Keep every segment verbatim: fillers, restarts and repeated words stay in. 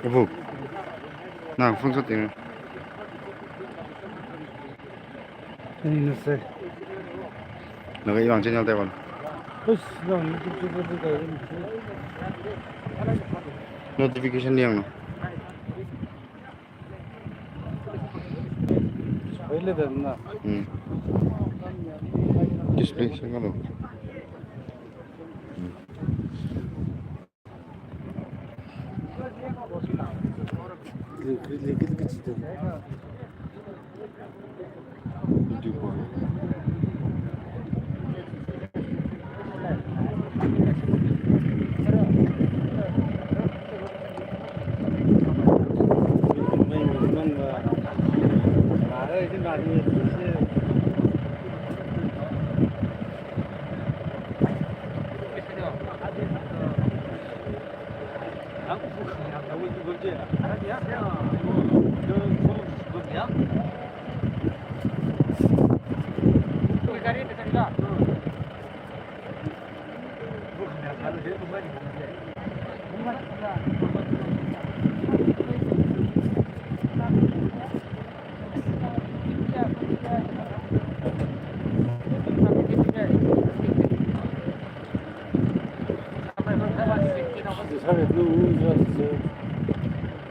Ibu, nang phone setting. Ani nase. Naga iwang channel taiwan. Ush, no, YouTube channel taiwan. Notification yang no. Pahile dan na. Hmm. Display sangalo. Hmm.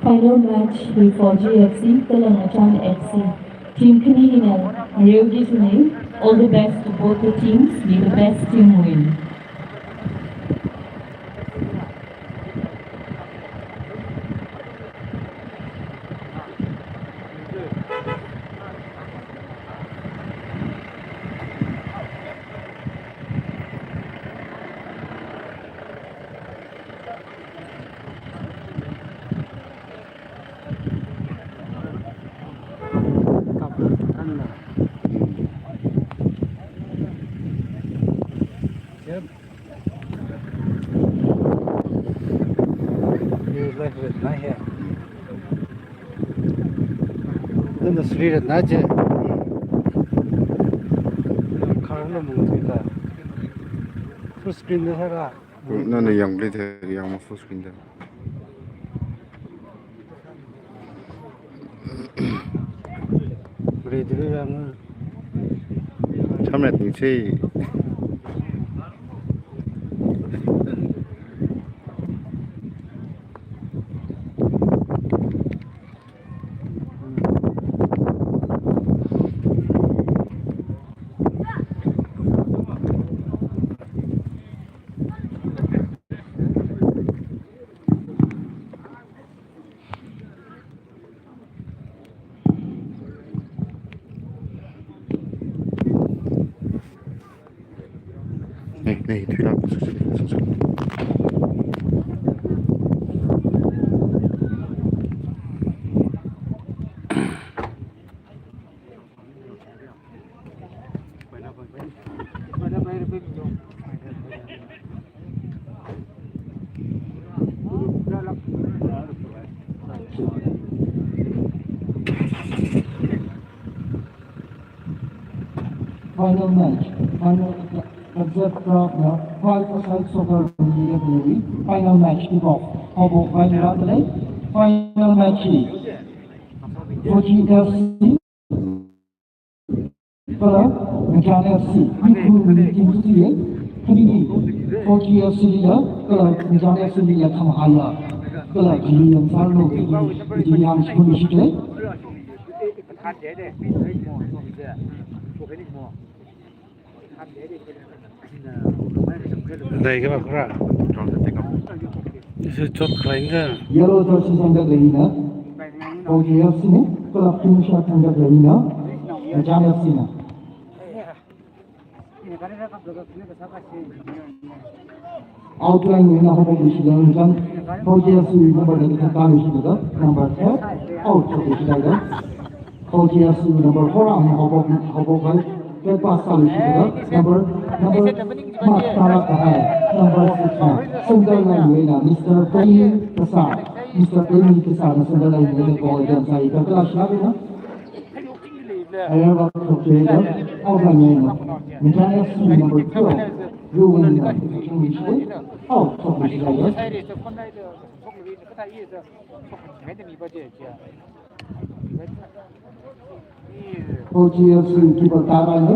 Final match, Rifugee F C, kala Ngachan F C. Team khani hina, Rifugee F C na. All the best to both the teams. May the best team win. Nana Sri Ratna je. Khar na mung tui ta. Full screen na sara. Nana yang play the yang ma full screen da. Ready le yang. Chamret ni sei. Nei, nei, thui la. Final match. Final exact crowd na five aside soccer league. Final match kick off. Hobo final match. Final match. Forty F C. Kala Ngachan F C, Ukhrul team chi ye, kani hi, Forty F C ya, kala Ngachan F C ya, khamahaya, kala kani yang sar lo, kani, kani yang shikun shikle. Dai ka ba kura. Isu chot khalai nga. Yellow jersey thangda leina. Forty F C na, club team shā thangda leina. Ngachan F C na. Outline na hapa di shi yang kan. Forty F C number na ka ka shi da. Number ten. Out shi da. Forty F C number four ang hapa, hapa kai. Third pass sāluishitda, number, number, mathālāk kahai, number six na, centre line eina, Mister Amy Kasa, Mister Amy Kasa na centre line eina goal attempt sāi, kala shilāk eina. Ayarvak shokda, out line eina, Mitang F C number twelve, Ruwin na, out shokluishitda. Four G F C keeper Tara ne,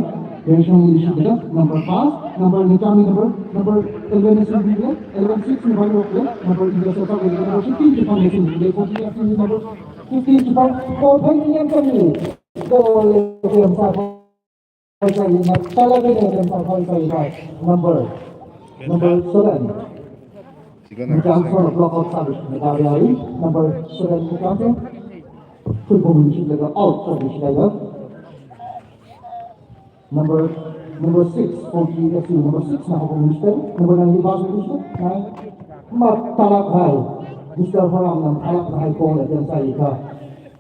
Rengshong Lishida, number pass, number Nitami number, number eleven is in the, eleven six in the number, number in the number fifteen to come in the four G F C number fifteen to come, four point eight. Goal, number, number seven. Mitang sort of block out service, Mitang Yari, number seven, Mitang. Full formation level out service level. Number, number six, four G F C, number six, na hokong Mister, number nine, Mister, nine. Mathālāk kahai, Mister Horam, mathālāk kahai goal attempt sāi kha,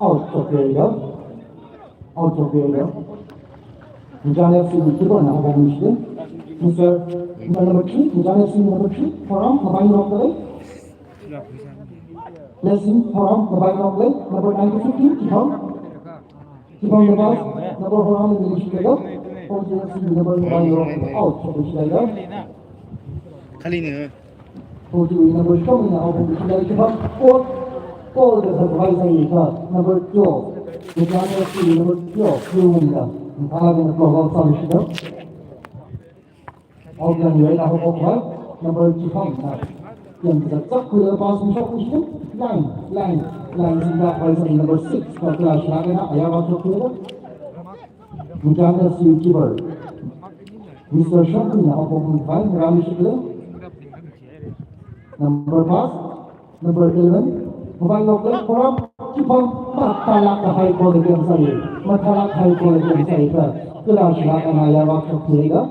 out of the area. Out of the area. Mitang F C keeper na hokong Mister, Mister, number three, Mitang F C number three, Horam, mabai ngarok khalei. Blessing Horam, mabai ngarok khalei, number nine to fifteen, Kipang. Kipang number, number Horam, number three, four G F C number, mabai ngarok, out of the area. Khali ne. Four G F C number, Kipang na, out of the area, Kipang, four, four, the supervisor, number twelve. Mitang F C number twelve, Kipang na, mathālāk eina block out sāluishitda. Out line eina hokok hai, number Kipang na. Yang kita cak kula pass mi shokluishitda, line, line, line singda pass number six, kala shilāk eina, ayarvak shokda. Mitang F C keeper, Mister Shokri na hokok mi phai, ngarāluishitda. Number pass, number eleven, mabai ngarok khalei, Horam, Kipang, mathālāk kahai goal attempt sāi, mathālāk kahai goal attempt sāi kha, kala shilāk eina ayarvak shokda.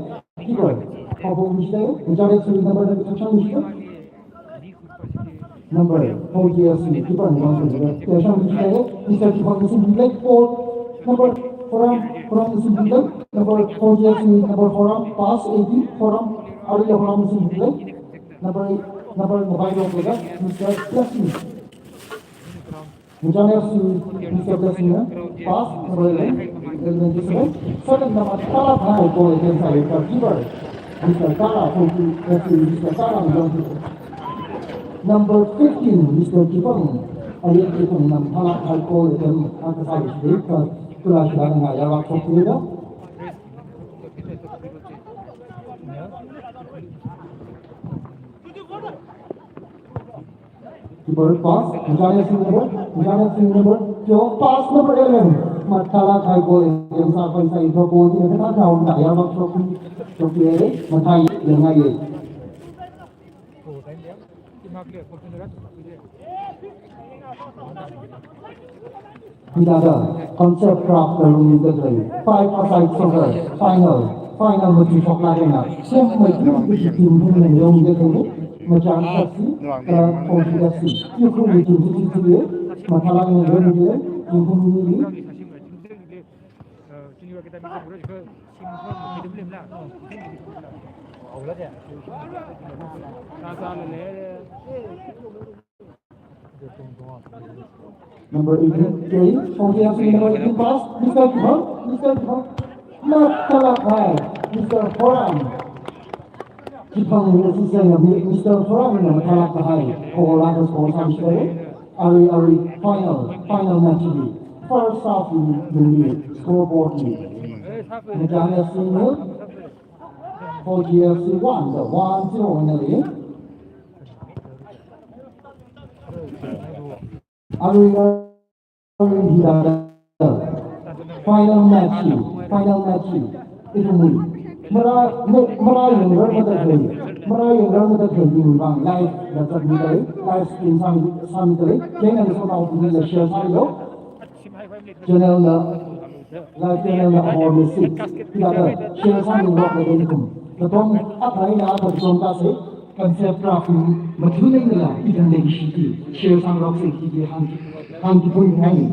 Keeper, hokong Mister, Mitang F C number, number three, Mister. Number four G F C keeper, number three, Mister Kipang, Mister Kipang, Mister Kipang, four, number four, Horam, Horam, Mister Kipang, number four G F C, number Horam, pass eighteen, Horam, Arya Horam, Mister Kipang. Number, number, mabai ngarok khalei, Mister Blessing. Mitang F C, Mister Blessing, eh? Pass, number eleven, eleven, seven. Second number, Tara, high ball against our keeper. Mister Tara, four G F C, Mister Tara, number fifteen, Mister Kipang. Ayek Kipang, nam, Tara, high ball against our keeper. Kala shilāk eina ayarvak shokda. Keeper pass, Mitang F C number, Mitang F C number twelve, pass number eleven. Mathālāk kahai goal, yang sa pai sa ito goal, yang kena kau na, ayarvak shokda, shokda, mathālāk yang ngai. Hithāda, Concept Craft Karung Interplay, five-a-side soccer, final, final mati shoklāk eina, semmeithui team hum nang yong interplay, Mitang F C, kala Kongsi F C, yukhu team chi chi chi, mathālāk eina yong interplay, team hum ni ni. Number eighteen, K, Kongsi F C number eighteen pass, Mister Kipang, Mister Kipang. Mathālāk kahai, Mister Horam. Kipang ni assistant ya, Mister Horam ni mathālāk kahai. Goal la score sāmi share. Arui, arui, final, final match ni. First half ni, ni, scoreboard ni. Mitang F C nil, four G F C one, the one zero in the lead. Arui, arui, hithāda. Final match, final match. Ithumwui. Mara, mo, mara yang rar mata khalei. Mara yang rar mata khalei ni bang live la zatmi khalei. Live stream sāmi, sāmi khalei. Channel so nao ni la share sālu. Channel la, live channel la Ahor Music. Hithāda share sāmi lok le ni kum. Katong athai la katong ka se. Concept Craft ni mathulei nila, ithum leishichi, share sāngarokse kaji hāng, hāngkapui ngai.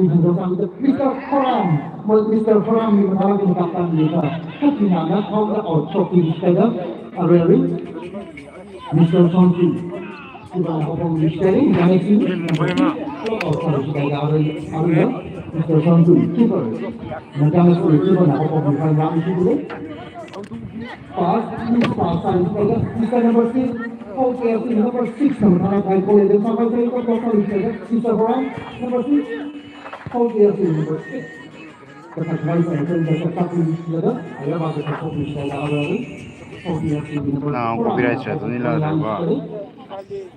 mi thang thang, Mister Horam, Mister Horam ni mathālāk eina captain ni kha. Kha china na, kha na out, shokti Mister da, arui arui. Mister Sonti. Keeper na haophok Mister Ring, Dynasty. Out, shokti Mister Sonti. Keeper. Na Dynasty, keeper na haophok Mister Ram, keeper. Pass, miss pass, side, Mister number six, O K F C number six, number five, I call it, number five, number five, Mister Horam, number six, O K F C number six. Kata kawai side, Mister Horam, ayaba kata Mister Horam, O K F C number Na, four, copyright strike ni la, Horam, ba.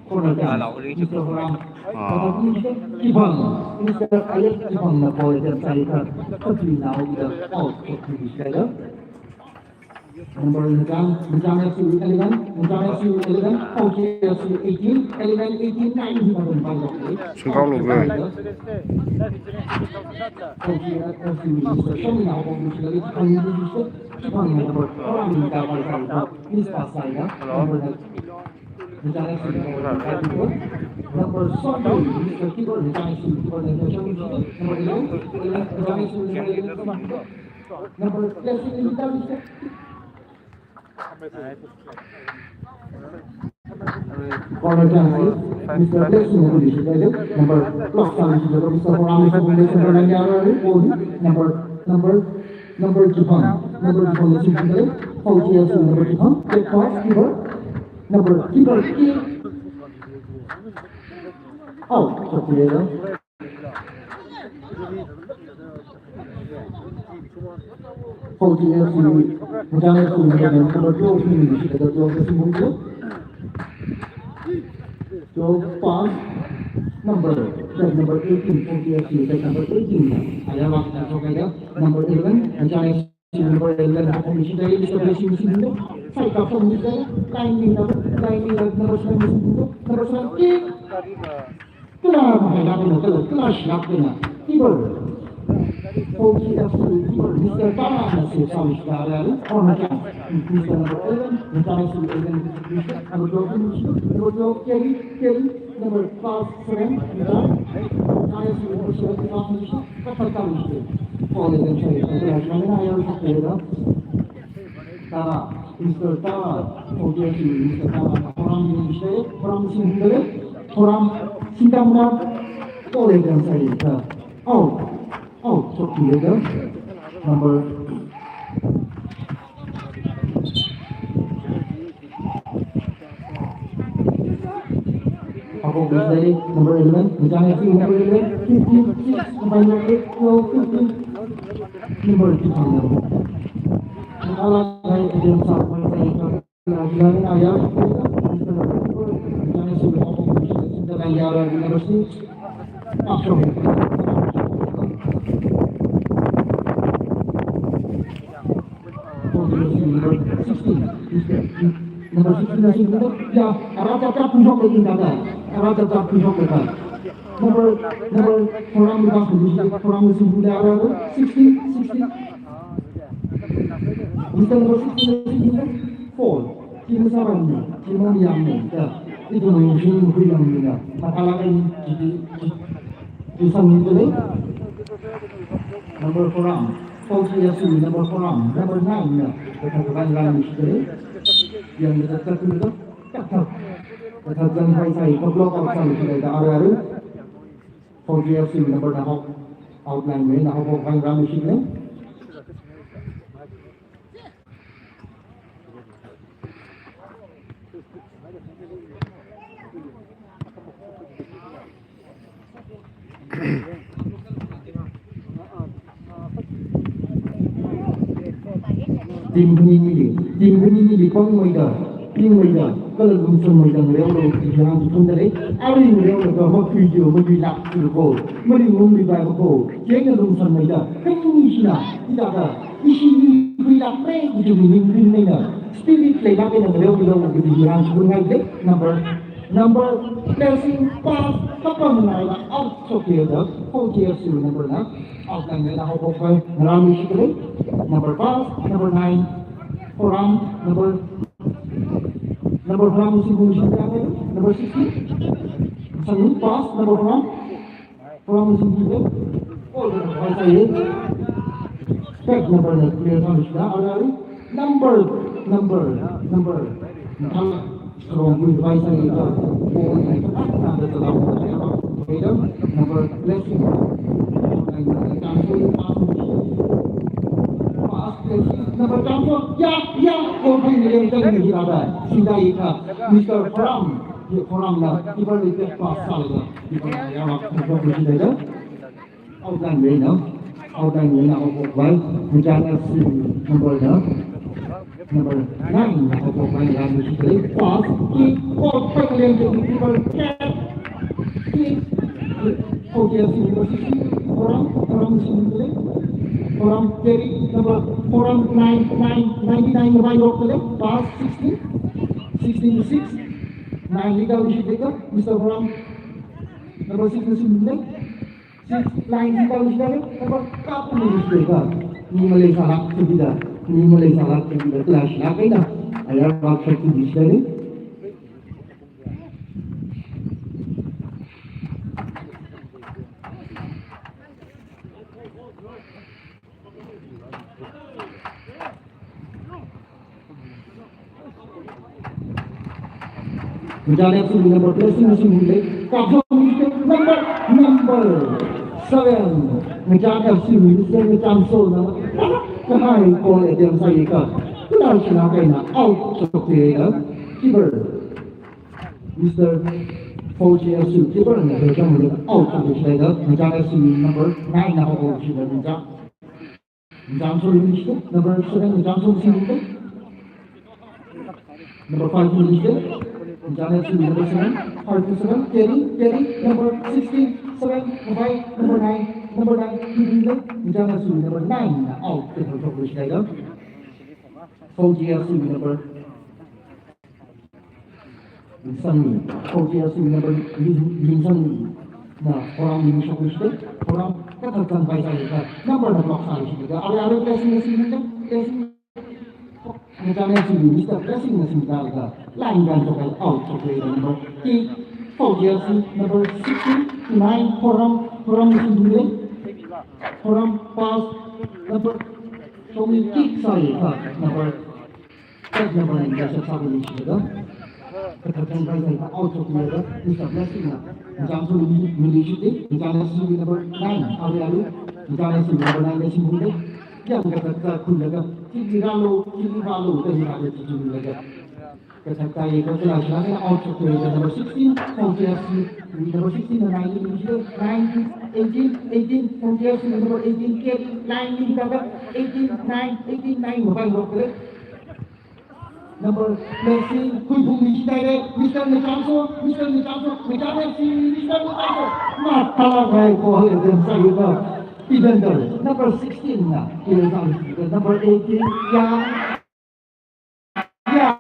Corner chance, Mister Horam. Ah. Kibang, Mister Ayat Kibang na ball, then side, thirty now, the out, Mister Number nine, nine F C eleven, nine F C eleven, O K F C eighteen, eleven, eighteen, nine, number nine. Sungkao lo, bro. O K F C, Mister Shomina, O K F C, number, number, number, number, number, number, number, Number seven, Mister Keeper, Mister Keeper, number eleven, eleven, Mister Keeper, number eleven, number eleven, corner chance, Mister Blessing, number eleven, number twelve, Mister Horam, number, number, number Number Jibang, number Jibang, number Jibang, O K F C number Jibang, take pass, Keeper, number Keeper, kick. Out, okay, yeah. O K F C, number twelve, number twelve, number twelve, pass, number, number eighteen, O K F C, number eighteen, ayaba, number eleven, Number eleven, Mister Blessing, Mister Blessing. Side up from Mister Line, number, line, number seven, Mister Number seven, kick. Kala, mahai lak na, kala, kala, shilak na. Keeper. O K F C keeper, Mister Tara, na save sāmi shilak. Corner chance. Mister number eleven, Mister eleven, Mister number twelve, Mister number twelve, carry, carry. number class seven, number seven, number seven, number seven. Tara, Mister Tara, okay, Mister Tara, Horam Minister, Horam Singh, Horam Singh Tamra, College and Science. Oh, oh, so number Ako Wednesday, number eleven, Machang F C, number eleven, fifteen, six, number eight, twelve, fifteen, number fifteen. Ala hai idiom sa, Wednesday, number eleven, aya, Machang F C, number six, Number sixteen, number sixteen, number sixteen, ya, ara chapter two shok lagi nada. Ara chapter two shok lagi. Number, number, Horam Bas, Horam Singh, ara sixteen, sixteen. Mister Number sixteen, four. Kim Saran ni, Kim Yam ni, ya. Itu main sing, hui yang ni, ya. Masalah ini, jadi, jadi, jadi, number four. Four G S U number four, number nine na, kathā kathā line ni shikare. Yang kathā kathā kathā. Kathā kathā line sai sai, kablock out sai shikare da ara ara. Four G S U number na hok, outline me na hok hok line line shikare. Team khani nili, team khani nili pangmeida, pingmeida, kala lungsanmeida ngareolo, ihi hāngthuda lei. Arui ngareolaga makhuilu, makhuilāklu ko, maringungluipai ko, yangna lungsanmeida, khani shina, hithāda, ishi hi khuilākre, kaji ningrin eina, spirit leilāk eina ngareolo, kaji hāngthuda lei. Number, number, placing pass, kapam eina out shokda, four G S U number na, outline na, hok hok pai, ngaram shikare. Number pass, number nine, Horam, number, number Horam Singh, number sixteen, Sangnu pass, number Horam, Horam Singh, oh, number five, number, number, number, number, number, Strong with vice and leader. Four and five. Number blessing. Pass blessing. Number transfer. Ya, ya. Four point nine. Sida ika. Mister Horam. Ye Horam na. Ibar le pass sala. Ibar ya. Outline way now. Outline way now. Why? Machang F C number na. Number nine na. Outline way now. Pass. Kick. Ball. Back lane to the people. Catch. Kick. Okay, F C number sixteen. Horam. Horam sixteen. Horam carry. Number Horam nine, nine, ninety-nine. Number five. Pass. Sixteen. Sixteen to six. Nine. Leader. Mister Horam. Number six. Sixteen. Six line sida lei, sida lei, kapa ni sida ka. Ni malei salak sida, ni malei salak sida, clash na kaina. Ayar bak sida lei. Machang F C number blessing machine le. Kapso number, number seven. Machang F C number seven, Machang Sol number. Kahai call again sai ka. Kula shina kaina out shokta. Keeper. Mister Four G F C keeper na, out shokta. Machang F C number nine na ho shina Machang. Machang Sol Minister, number seven, Machang Sol Minister. Number five Minister, Machang F C number seven, five to seven, carry, carry, number sixteen, seven, five, number nine, number nine, Minister, Machang F C number nine, out, the first of which letter. Four G F C number Ling Sangmi, Four G F C number Ling, Ling Sangmi. Na, Horam Ling Sangmi state, Horam, kata tang bai sai ka, number na block sai shi ka, are, are, blessing, blessing, blessing, blessing. Machang F C, Mister Blessing, blessing, ka, ka, line kan to ka, out, to play number, kick, Foul jersey number sixteen, nine, Khoram, Khoram singdule. Khoram pass number, showing kick, sorry, uh, number, third number, and just a couple of minutes ago. Kathak Changkai out of the, Mister Blessing, Nijangso Nilishite, Nijangso number nine, Avialu, Nijangso number nine, Blessing Bungde, Yang Kathak Khunlaga, Tiki Ralo, Tiki Ralo, Tiki Ralo, Tiki Ralo. Kathak Taiye, Kathak Taiye, out of the number sixteen, Frontier C, number sixteen, nineteen, nineteen, eighteen, eighteen, Frontier C, number eighteen, Kerry, nineteen, eighteen, nine, eighteen, nine, mobile number. Number nineteen, Kuiphung Nishithaire, Mister Nijangso, Mister Nijangso, Nijangso, Mister Nijangso. Mathalakhai ko, eh, dem sa yuko. Defender, number sixteen na, number eighteen, ya. Yeah,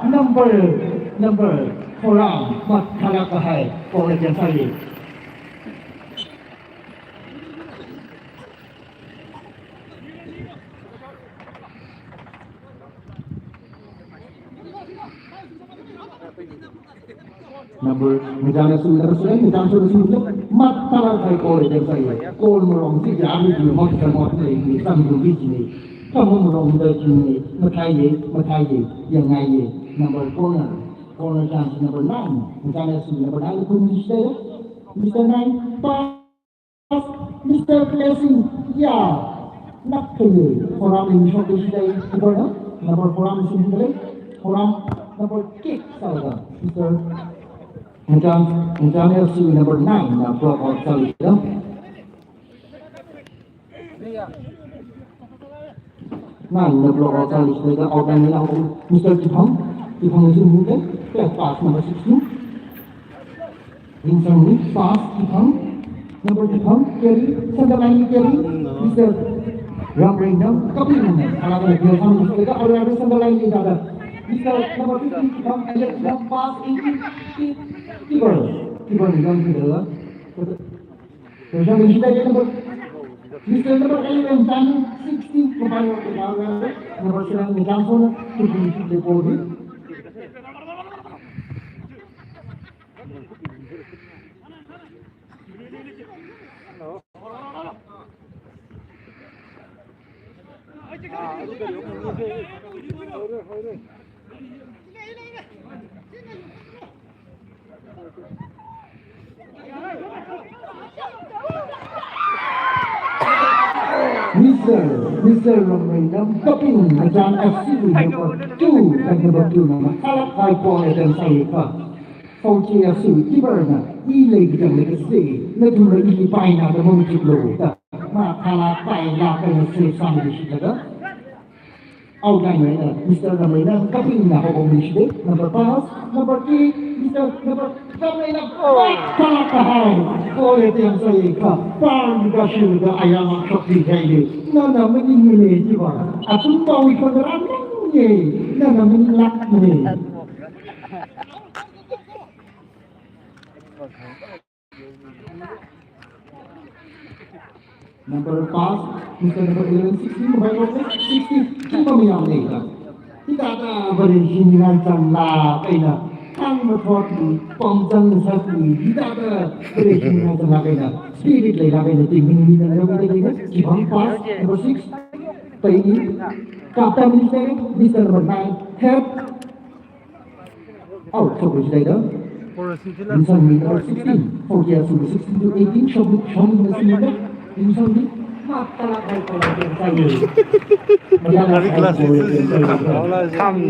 number, number, Khoram, mathalakhai, ko le jensai. Number, Nijangso, number seven, Nijangso, number seven, mathalakhai ko le jensai. Ko le marong si ya mi di mot ka mot le, mi sam du bi ji ni. Ka mo marong da ji ni, mathai ye, mathai ye, yangngaiye. Number corner, corner chance number nine, Nijangso, number nine, Khun Nishithaire. Mister Nine, pass, Mister Blessing, ya. Nak khaye, Khoram in shot Nishithaire, keeper na, number Khoram singdule, Khoram number kick, salga, Mister Nijang, Nijangso number nine, na block out sāli da. Nine na block out sāli da, out line na, Mister Tiphang, Tiphang singdule, back pass number sixteen. Vincent Lee, pass, Tiphang, number Tiphang, Kerry, center line Kerry, Mister Ramreina Kaping, ala kala Kerry, Mister Ramreina center line ni dada. Mister number fifteen, Tiphang, Alex, pass, eighteen, keeper, keeper ni dada. Terus yang ini kita number, Mister number eleven, Tan, sixteen, kembali ke dalam, number seven, Nijangso, to be the ball. Mister, Mister Ramreina Kaping, Ngachang F C number two, and number two number, Kalak High Point and Sayaka. Fauji F C keeper na, i lei kidang lei kasi, na tu na i pai na da mong chik lo da. Ma kala pai la ka na save sāmi shi da. Outline na, Mister Ramreina Kaping na ho bong shi de, number pass, number three, Mister number Ramreina, oh, kala kahai, ko le tiang sai ka, pan ka shi da ayama shakti jai de, na na mani ni le ji ba, atum ba wi ko ram ye, na na mani lak ne. Number pass, Mister number eleven, sixteen, number sixteen, kipa mayam leida. Hithāda Vareshi ningchāng lāk eina, khangmathot ni, pamchāng sāki, hithāda Vareshi ningchāng lāk eina, spirit leilāk eina, ting ming ming na leida, Tiphang pass, number six, pai ni, captain Mister, Mister number nine, help, out, so which later. Insang mi number sixteen, four years old, sixteen to eighteen, show me, show me the senior. Insang mi, ma kala kai kala kai kai. Very classy. Come,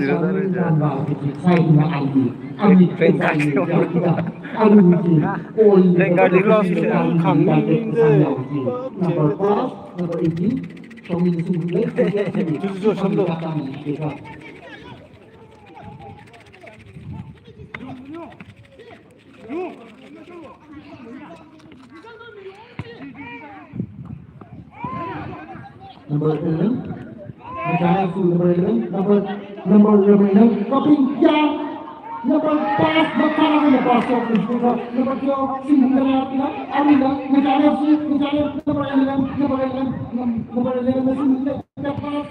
Bengali class. Number four, number eighteen, show me the senior. Number eleven. Number eleven. Number, number eleven. Kaping ya. Number pass. Number pass. Number twelve. Number eleven. Number eleven. Number eleven. Number eleven. Number eleven. Number pass.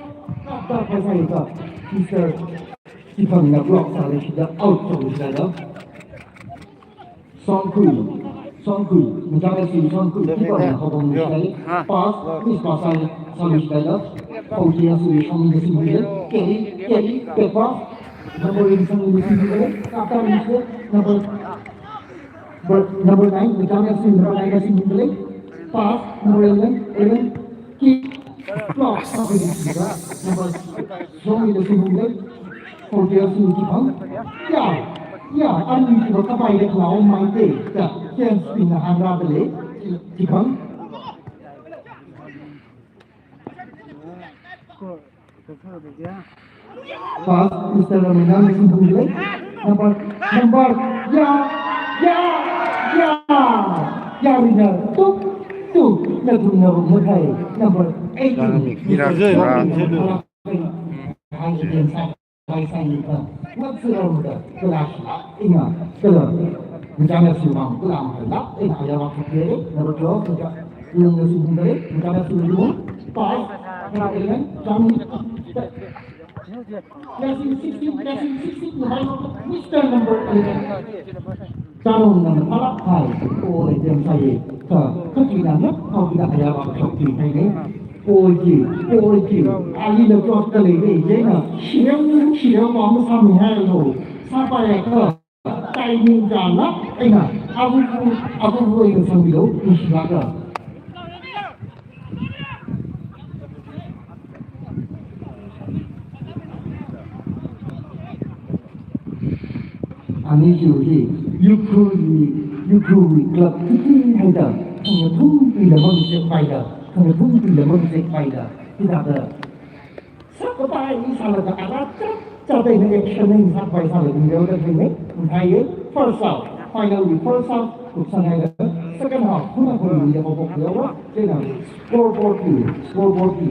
Number pass. Mister Tiphang na block sālei shida out sālei shida. Songkhui, Songkhui, Mujang S U Songkhui, keeper na hobong ni shai, pass, miss pass ai, sami shai la, Paoji S U Shangmi na simbungle, carry, carry, back pass, number eight Shangmi na simbungle, captain ni shai, number, but number nine, Mujang S U number nine na simbungle, pass, number eleven, eleven, kick, block, number, Shangmi na simbungle, Paoji S U chiphang, ya, ya, ani chiphang kapai de klau mai de, ya, chance pina hāngra de le, chiphang. Pass, Mister Ramanand Simbungle. Number, number, ya, ya, ya, ya, Rina, tuk, tuk, na tuk, na tuk, na kai, number eighteen. Dynamic, Mister Mira, Ramanand Simbungle. Hai, again, side. Vai sai ni ka, mat sira muda, kala shila, ina, kala. Mujang S U mang, kala mang, kala, ina, aya wa kukere, number twelve, Mujang, Mujang S U mang, Mujang S U mang, pass, kala eleven, jam, Racing sixteen, Racing sixteen, Mister number eleven. Tarong nang phalak hai, o le dem sai, ka, ka kina na, ka kina aya wa shokti hai ne. Oi ki, oi ki, ali le jot ka le ne, ye na, shirem, shirem wa ma sa mi hai lo, sa pa ya ka, timing ja la, ai na, abu, abu, abu, abu, abu, abu, abu, abu, Ani yu hi, Ukhrul hi, Ukhrul hi club titi haida, khangathum pila mangzek paida, khangathum pila mangzek paida, hithāda. Sākapai sālaga ara chap chap eina action eina sākapai sālaga ningreoda khaine, nthaiye, first half, finally first half, kupsang haida, second half, khuna khuna ningreoda kupsang haida, chieina scoreboard hi, scoreboard hi,